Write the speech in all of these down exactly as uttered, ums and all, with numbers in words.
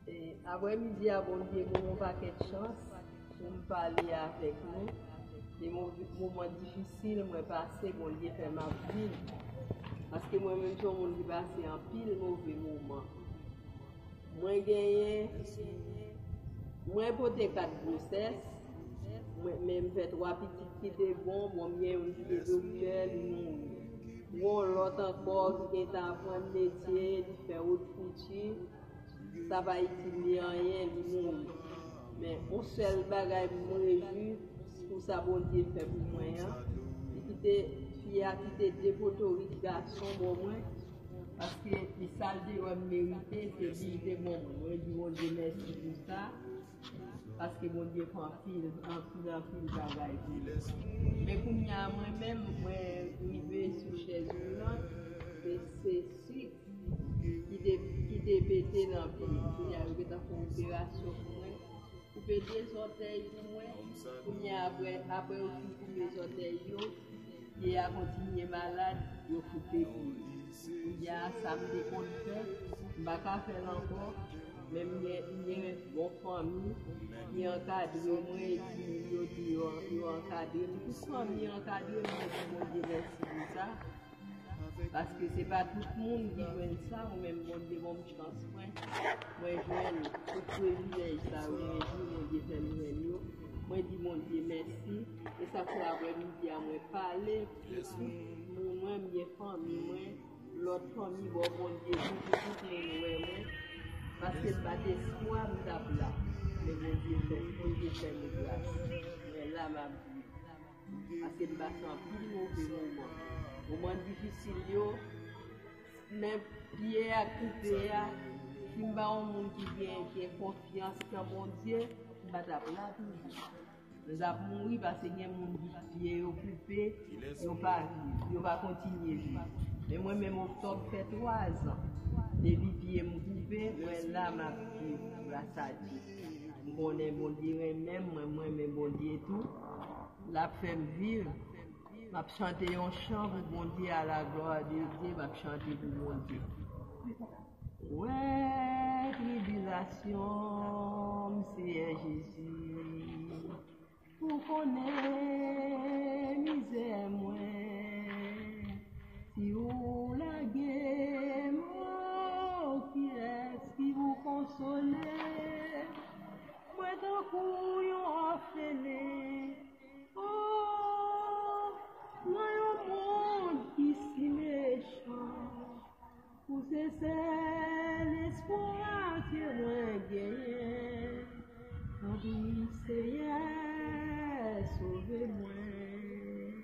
E, aprè midi a, Bondye ban m yon pakèt chans pou m pale avèk nou. De mo- moman difisil mwen pase, Bondye fè m ap viv. Paske mwen menm, se yon moun ki pase anpil move moman. Mwen genyen, mwen pote kat gwosès, mwen, men m fè twa pitit ki te bon, bon, m gen youn ki te doktè, li mouri. Yon lòt ankò ki gentan aprann metye, li fè wot fouti, sa pa itil li anyen, li mouri. Men yon sèl bagay m rejwi pou sa Bondye fè pou mwen an, li kite, fi a kite de potorik gason ban mwen, paske li, sa l te wè m merite, se li te ban mwen. Mwen di Bondye mèsi pou sa, paske Bondye fè anpil, anpil, anpil bagay pou mwen. Men kounye a, mwen menm, mwen rive sou chèz woulant, se, se sik ki te, ki te pete nan pye m. Kounye a, yo gentan fè operasyon pou mwen, koupe de zòtèy pou mwen. Kounye a, aprè, aprè yo fin koupe zòtèy yo, pye a kontinye malad, yo koupe pye. Kounye a, sa m te konn fè, m pa ka fè l ankò. Men m gen, m gen bon fanmi ki ankadre mwen, epi yo di yo, yo ankadre m. Tout fanmi ankadre m, mwen di Bondye mèsi pou sa. Paske se pa tout moun ki jwenn sa, mwen menm Bondye ban m chans mwen. Mwen jwenn tout privilèj sa yo, mwen di Bondye fè m jwenn yo. Mwen di Bondye mèsi. E sa fè aprè midi a mwen pale pou tout moun mwen, m gen fanmi mwen, lòt fanmi bò Bondye tou, pou tout moun wè mwen. Paske m pa t espwa m t ap la. Men Bondye fè, Bondye fè m gras. Mwen la m ap viv. Paske m pase anpil move moman. Moman difisil yo, men pye a koupe a, si m pa yon moun ki gen, gen konfyans nan Bondye, m pa t ap la toujou. M t ap mouri paske gen moun ki pye yo koupe, yo pa viv, yo pa kontinye viv. Men mwen menm, oktòb fè twa zan depi pye m koupe, mwen la m ap viv gras a Dye. M konnen Bondye renmen m, mwen, mwen renmen Bondye tou. L ap fè m viv. M ap chante yon chan pou Bondye, à la gloire de Dieu, m ap chante pou Bondye. Wè tribilasyon m, Seyè Jezi, ou konnen mizè mwen. Si ou lage m, o, kiyès ki pou konsole mwen tankou yon òfelen? O, nan yon mond ki si mechan, ou se sèl espwa ke mwen genyen. Tanpri, Seyè, sove mwen.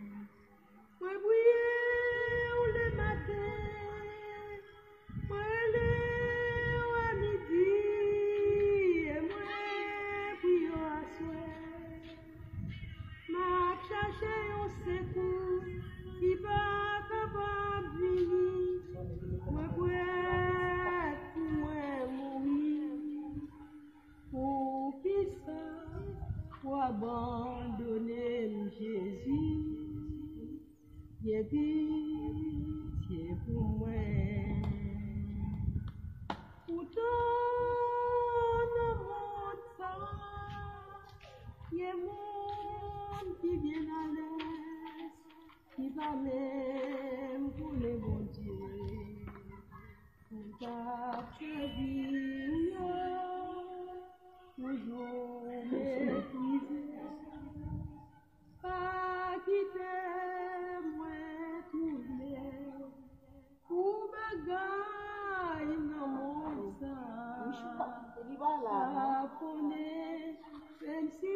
Mwen priye w lematen, mwen rele w a midi, e mwen priye w aswè. M ap chache yon sekou ki pa kapab vini. Mwen prèt pou mwen mouri. Poukisa w abandone m, Jezi? Gen pitye pou mwen. Poutan nan mond sa, gen moun ki byen alèz, ki pa menm konnen Bondye. Pou m t ap sèvi w yo, toujou meprize. Pa kite mwen tounen pou bagay nan mond sa. Pa konnen, menm si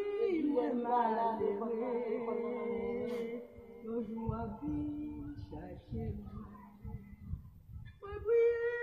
mwen malere, yon jou w ap vin chache mwen. Mwen priye